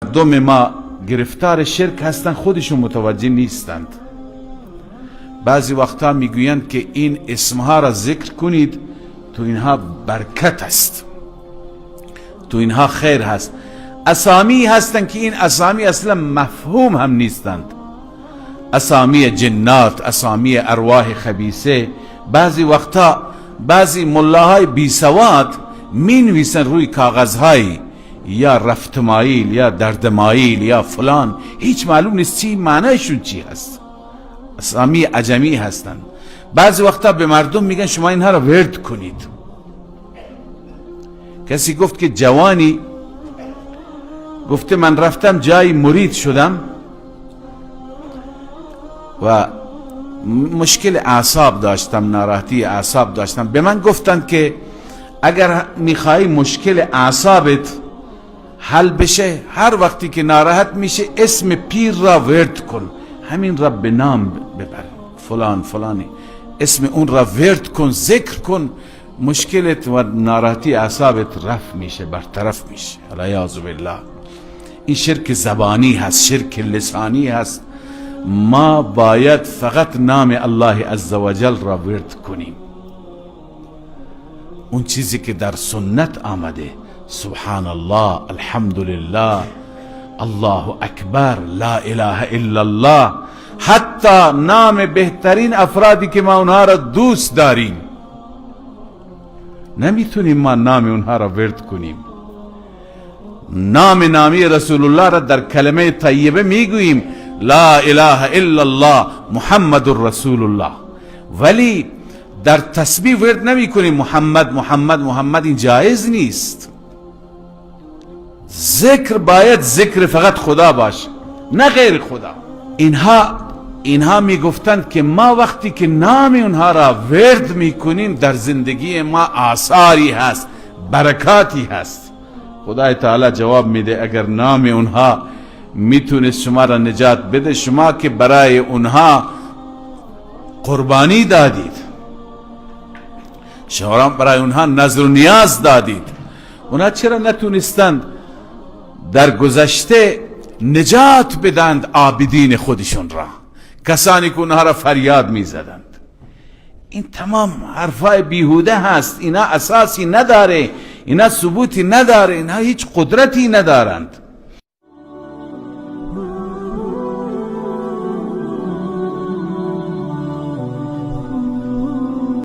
Мардуми ма гирифтори ширк ҳастанд, худашон мутаваҷҷеҳ нестанд. Баъзе вақтҳо мегӯянд, ки ин исмҳоро зикр кунед, ту инҳо баракат аст, ту инҳо хайр ҳаст. Асомӣ ҳастанд, ки ин асомӣ аслан мафҳум ҳам нестанд. Асомии ҷиннот, асомии арвоҳи хабиса. Баъзе вақтҳо баъзе муллоҳои бесавод менависанд рӯи коғазҳои ё рафтмоил, ё дардмоил, ё фалон, ҳеҷ маълум нест чӣ маънояшон чӣ ҳаст. Асомии аҷамӣ ҳастанд. Баъзе вақтҳо ба мардум мегӯянд, шумо инҳоро вирд кунед. Касе гуфт, ки ҷавоне гуфта, ман рафтам ҷои мурид шудам ва мушкили аъсоб доштам, нороҳатии аъсоб доштам. Ба ман гуфтанд, ки агар мехоҳӣ мушкили аъсобат ҳал бشه, ҳар вақте ки нороҳат мешӣ, исми пир ро вирд кун, ҳамин ро ба ном бибар, фалон фалонӣ, исми он ро вирд кун, зикр кун, мушкилат ва нороҳатии аъсобат рафъ меша, бартараф меша. Алъиёзу биллоҳ, ин ширки забонӣ ҳаст, ширки лисонӣ ҳаст. Мо бояд фақат номи Аллоҳи азза ва ҷал ро вирд кунем, он чизе ки дар суннат омада: субҳоналлоҳ, алҳамдулиллоҳ, Аллоҳу акбар, ло илоҳа иллаллоҳ. Ҳатто номи беҳтарин афроде ки мо онҳоро дӯст дорем, наметавонем мо номи онҳоро вирд кунем. Номи номи расулуллоҳро дар калимаи таййиба мегӯем: ло илоҳа иллаллоҳ, муҳаммадур расулуллоҳ, вале дар тасбеҳ вирд намекунем Муҳаммад, Муҳаммад, Муҳаммад. Ин ҷоиз нест. Зикр бояд зикр фақат Худо бошад, на ғайри Худо. Инҳо мегуфтанд, ки мо вақте ки номи онҳоро вирд мекунем, дар зиндагии мо осоре ҳаст, баракоте ҳаст. Худои таоло ҷавоб медиҳад: агар номи онҳо метавонист шуморо наҷот бидиҳад, шумо ки барои онҳо қурбонӣ додед, шумо барои онҳо назру ниёз додед, онҳо чаро натавонистанд дар гузашта наҷот биданд обидини худашонро, касоне ки онҳоро фарёд мезаданд? Ин тамом ҳарфҳои беҳуда ҳаст. Инҳо асосе надорад, инҳо собуте надорад, инҳо ҳеҷ қудрате надоранд.